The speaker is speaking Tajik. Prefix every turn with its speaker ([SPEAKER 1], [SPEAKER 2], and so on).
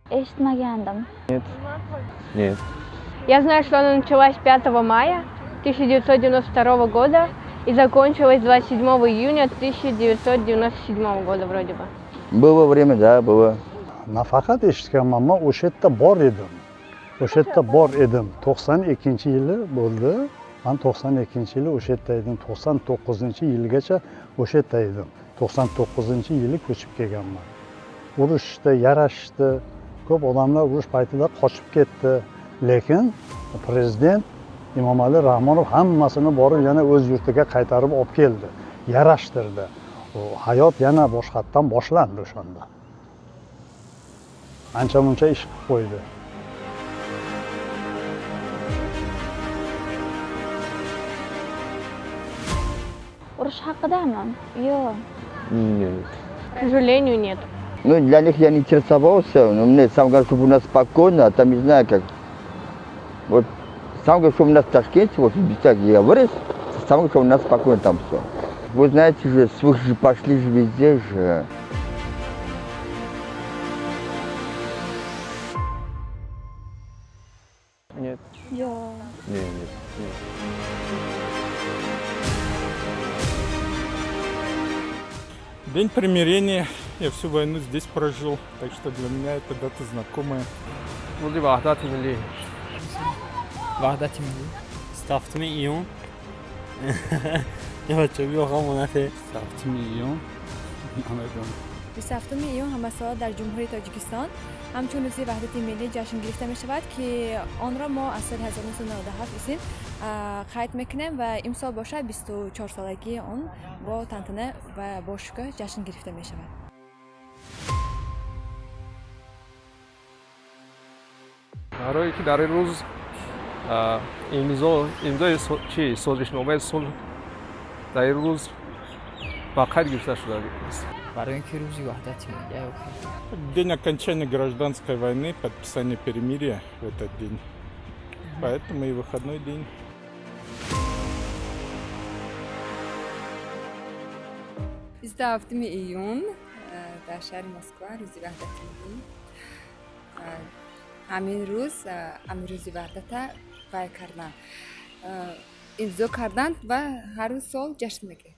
[SPEAKER 1] Eshitmagandim.
[SPEAKER 2] Нет. Нет.
[SPEAKER 3] Я знаю, что она началась 5 мая 1992 года и закончилась 27 июня 1997 года вроде бы.
[SPEAKER 4] Было время, да, было.
[SPEAKER 5] Nafaqat eshitganman, man o'sha yerda bor edim. O'sha yerda bor edim. 92-yili bo'ldi. Man 92-yili o'sha yerda edim. 99-yilgacha o'sha yerda edim. 99-yili ko'chib kelganman. Urushda yarashishdi. Ko'p odamlar urush paytida qochib ketdi. Lekin prezident Emomali Rahmonov hammasini borib yana o'z yurtiga qaytarib olib keldi. Yarashtirdi. U hayot yana boshqatdan boshlandi o'shanda. Ancha muncha ish qilib qo'ydi.
[SPEAKER 1] Urush haqidami? Yo'q.
[SPEAKER 2] Нет.
[SPEAKER 3] К сожалению, нет.
[SPEAKER 4] Ну, для них я не интересовался, но мне сам говорят, чтобы у нас спокойно, а там не знаю как. Вот сам говорят, что у нас в Ташкенте, вот в Бисаке я вырос, сам говорят, что у нас спокойно там все. Вы знаете же, слухи же пошли же везде же.
[SPEAKER 2] Нет.
[SPEAKER 1] Yo'q.
[SPEAKER 2] Нет, нет, нет.
[SPEAKER 6] День примирения. Я всю войну здесь прожил, так что для меня эта дата знакомая.
[SPEAKER 7] Рӯзи Ваҳдати Миллӣ.
[SPEAKER 8] Ваҳдати миллӣ.
[SPEAKER 9] 27 июн. Ё.
[SPEAKER 6] 7 июн. Намедонам.
[SPEAKER 10] 27 июн ҳамасола дар Ҷумҳурии Тоҷикистон ҳамчун Рӯзи Ваҳдати Миллӣ ҷашн гирифта мешавад, ки онро мо аз соли 1997 исин қайд мекунем ва имсол бошад 24-солагии он бо тантана ва бо шукӯҳ ҷашн гирифта мешавад.
[SPEAKER 7] Барое ки дар ин рӯз имзои чи созишномаи сулҳ дар ин рӯз ба қайд гирифта шудааст.
[SPEAKER 8] Барои ин ки Рӯзи Ваҳдати миллӣ.
[SPEAKER 6] День окончания гражданской войны, подписание перемирия в этот день. Поэтому и выходной день.
[SPEAKER 11] 27 июн дар шаҳри Москва Рӯзи Ваҳдати Миллӣ. Ҳамин рӯз, ҳамин Рӯзи Ваҳдата вай кардан, имзо карданд ва ҳар сол ҷашн мегирем.